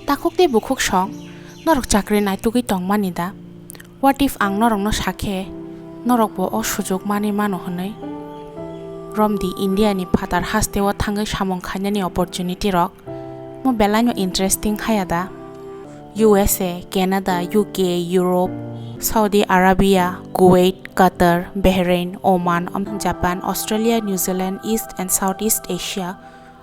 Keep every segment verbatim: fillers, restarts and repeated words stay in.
Takhuk tei bukhuk song, norok chakri naitugwi tongmani da? What if ang norokno sakhe, norokbo o sujuk manwi mano hwnwi? Romdi India ni phatar hasteo thangwi samung khainani opportunity rok mo belaino interesting haya da? U S A, Canada, U K, Europe, Saudi Arabia, Kuwait, Qatar, Bahrain, Oman, om-, Japan, Australia, New Zealand, East and Southeast Asia,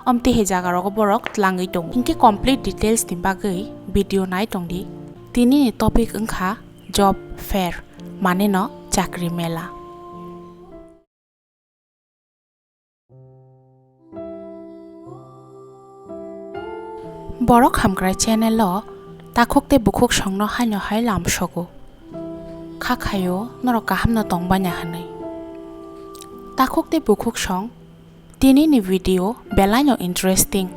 omtwi hai jaga rogo borok tlangwi tongo. Hinkhe complete details ni bagwi video nai tongdi. Tini ni topic wngkha job fair, mane no chakri mela. Borok hamkrai channel o takhuk tei bukhuk songno haino hai lamsogo. Kha khaio norok kahamno tongbaina hwnwi. Takhuk tei bukhuk song, tini ni video belaino interesting.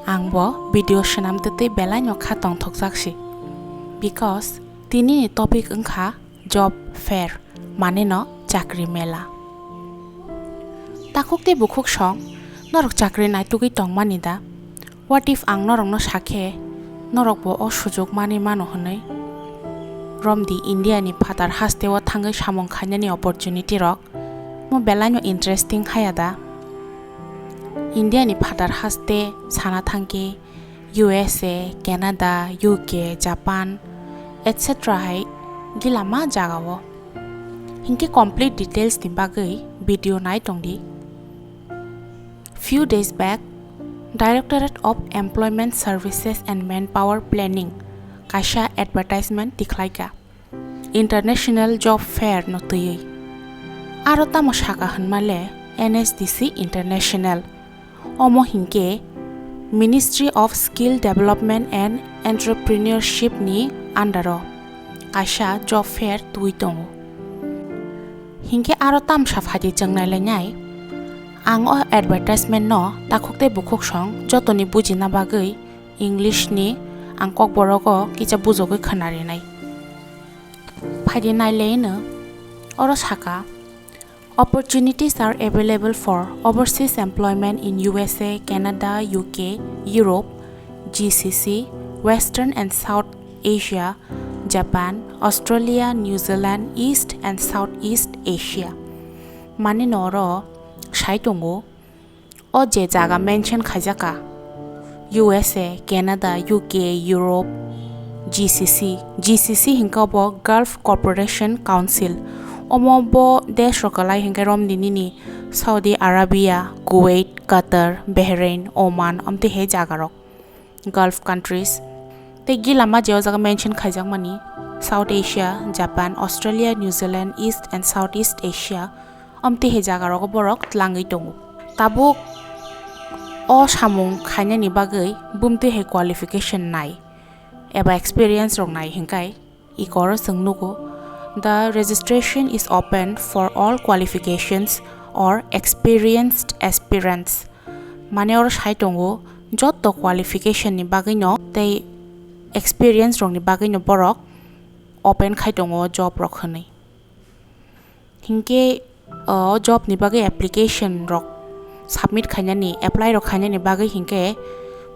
Ang bo video swnam twtwi belaino kha tongthokjak si. Because tini ni topic wngkha job fair, mane no chakri mela. Takhuk tei bukhuk song, norok chakri naitugwi tongmani da? What if ang norokno sakhe, norokbo o sujuk manwi mano hwnwi? Romdi India ni phatar hasteo thangwi samung khainani opportunity rok mo belaino interesting haya da? India ni phatar haste sana thangkhe U S A, Canada, U K, Japan, et cetera hai gilama jagao. Hinkhe complete details ni bagwi video nai tongdi. Few days back, Directorate of Employment Services and Manpower Planning kaisa advertisement tikhlaika. International Job Fair no twiwi. Aro tamo saka hwnma le N S D C International. Omo hinkhe Ministry of Skill Development and Entrepreneurship ni under o kaisa job fair twi tongo. Hinkhe aro tamsa phaidi chwng nailainai. Ang o advertisement no takhuk tei bukhuk song jotoni bujina bagwi English ni ang kokborok o kisa bujogwi khwnarinai. Phaidi nailaino oro saka, opportunities are available for overseas employment in U S A, Canada, U K, Europe, G C C, Western and South Asia, Japan, Australia, New Zealand, East and Southeast Asia. Mane no oro sai tongo. O je jaga mention khaijaka, U S A, Canada, U K, Europe, G C C. G C C hinkhe bo Gulf Cooperation Council. Omo bo desh rok kwlai hinkhe romni nini Saudi Arabia, Kuwait, Qatar, Bahrain, Oman, omtwi hai jaga rok. Gulf countries. Tei gilama je o jaga mention khaijakmani South Asia, Japan, Australia, New Zealand, East and Southeast Asia, omtwi hai jaga rogo borok tlangwi tongo. Tabuk o samung khainani bagwi bumtwi hai qualification nai eba experience rok nai hinkai. Ikoro chwng nugo, "The registration is open for all qualifications or experienced aspirants." Mane oro sai tongo, jotto qualification ni bagwi no tei experience rok ni bagwi no borok open khai tongo job rok hwnwi. Hinkhe o job ni bagwi application rok submit khainani, apply rok khainani bagwi hinkhe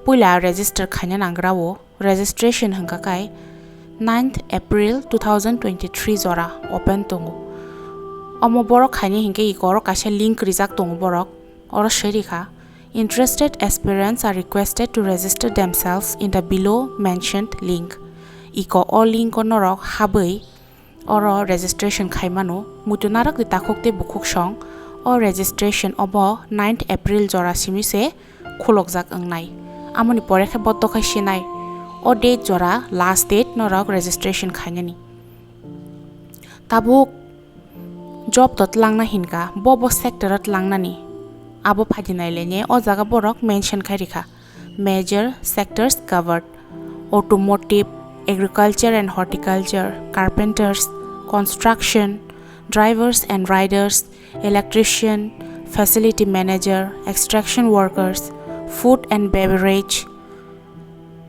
puila register khaina nangrao. Registration hwnkha khe ninth April two thousand twenty-three jora open tongo. Omo borok khainai hinkhe iko oro kaisa link rijak tongo borok. Oro swi rikha, "Interested aspirants are requested to register themselves in the below mentioned link." Iko o link o norok habwi oro registration khai mano. Muitu narwk di takhuk tei bukhuk song o registration obo ninth April jora simi se khulokjak wngnai. Amoni pore khe bo dokhai sinai o date jora last date norok registration khainani. Tabuk job to tlangna hinka, bo bo sector o tlangnani. Abo phaidi nailainai o jaga borok mention khai rikha. Major sectors covered: automotive, agriculture and horticulture, carpenters, construction, drivers and riders, electrician, facility manager, extraction workers, food and beverage,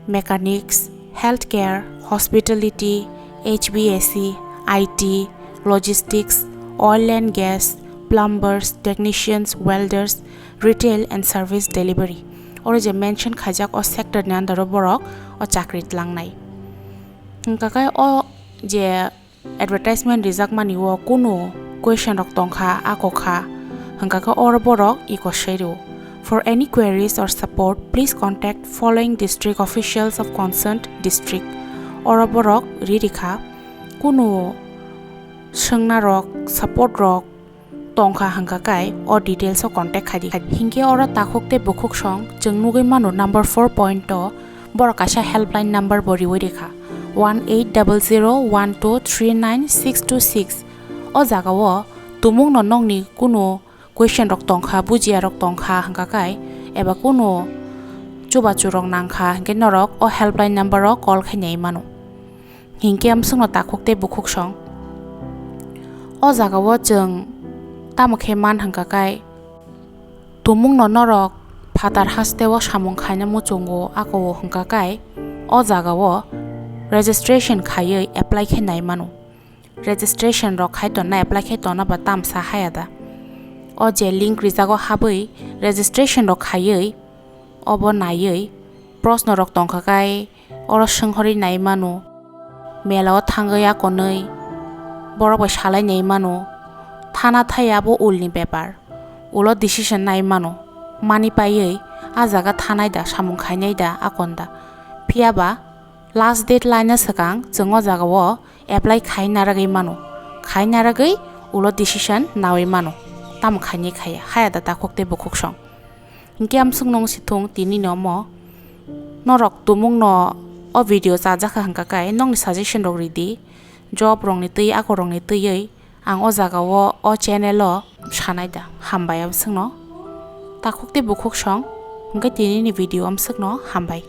mechanics, healthcare, hospitality, H V A C, I T, logistics, oil and gas, plumbers, technicians, welders, retail and service delivery. oro je mention khaijak o sector ni under o borok o chakri tlangnai. Hwnkha khe o je advertisement rijakmani o kunu question rok tongkha, ako kha, hwnkha khe oro borok iko sairu. For any queries or support, please contact following district officials of concerned district. Oro borok ririkha, kunu swngna rok, support rok tongkha hwnkha khe o details o contact khaidi. Hinkhe oro takhuk tei bukhuk song chwng nugwi mano number four point o borok kaisa helpline number bo riwi rikha, one eight double zero one two three nine six two six. O jagao tumungno nokni kunu question rok tongkha, bujiya rok tongkha hwnkha khe eba kunu chubachu rok nangkha hwnkhe norok o helpline number o call khainai mano. Hinkhe amswkno takhuk tei bukhuk song. O jagao chwng tamo khe man hwnkha khe tumungno norok phatar hasteo samung khaina muchungo, ako hwnkha khe o jagao registration khaiwi apply khe nai mano. Registration rok khai tonna, apply khai tonna ba tamsa haya da? O je link rijago habwi registration rok khaiwi obo naiwi proshno rok tongkha khe oro swnghorwi nai mano, mela o thangwi akonwi borok bai salai nai mano, thana thai abo ulni bepar, ulo decision nai mano, mani paiwi a jaga thanai da, samung khainai da, akon da. Phiya ba last deadline no swkang chwng o jagao apply khai narwgwi mano, khai narwgwi ulo decision nawi mano, tamo khainai khaiya, haya da takhuk tei bukhuk song. Hinkhe amswk nung si thung tini no omo. Norok tumung no o video chajakha hwnkha khe nokni suggestion rok ridi, job rokni twi, ako rokni twiwi ang o jagao o channel o sanai da. Hambai amswk no. Takhuk tei bukhuk song, hinkhe tini ni video amswk no hambai.